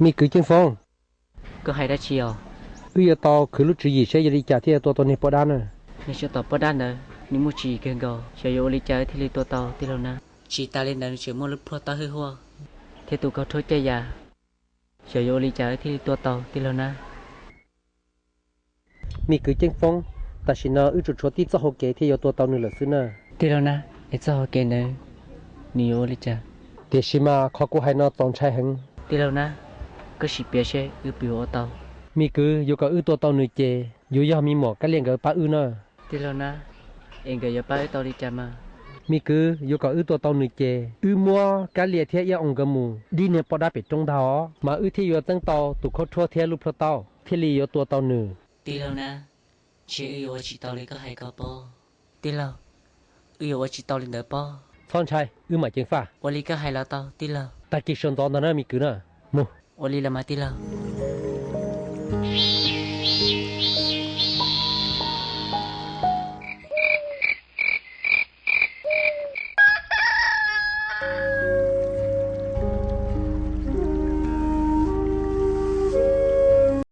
Me kwv Ceeb Foob, koj hais dab tsi os? Wb yuav tau khwv lub tswv yim saib yog li cas thiaj yuav tua tau niag poj dab na. Niag tsov tom poj dab ntawd nws muaj tswv yim kawg nkaus, xyov yuav ua li cas wb thiaj li tua tau tij laug nab. Tsis tas li ntawd nws tseem muaj lub plhuaj taub hwj huaj thiab tus kaus rhuab caj yas, xyov yuav ua li cas wb thiaj li tua tau tij laug nab. Me kwv Ceeb Foob, tam sim no wb tsuas tshuav tib txoj hau kev thiaj yuav tua tau nws lawm xwb na. Tij laug nab, es txoj hau kev ntawd nws yuav ua li cas? Tiam sis mas qhov kuv hais no txaus ntshai heev. Tij laug nab, koj sim piav seb wb puas yuav ua tau. Me kwv, yuav kom wb tua tau nws ces yuav yog me muam Kab Liaj nkawd pab wb na. Tij laug nab, es nkawd yuav pab wb tau li cas mas? Me kwv, yuav kom wb tua tau nws ces wb muab Kab Liaj thiab Iab Oo nkawd mus dib niag poj dab pem roob ntag os, mas wb thiaj yuav txeeb tau tus khaub rhuab thiab lub plhuaj taub thiaj li yuav tua tau nws. Tij laug nab, ntshe wb yuav ua tsis tau li koj hais ko pob. Tij laug, wb yuav ua tsis tau li ntawd pob. Txhob ntshai, wb mam ceev faj. Ua li koj hais los tau tij laug. Tag kis sawv ntxov ntag na me kwv na. Mus. Ua li los mas tij laug.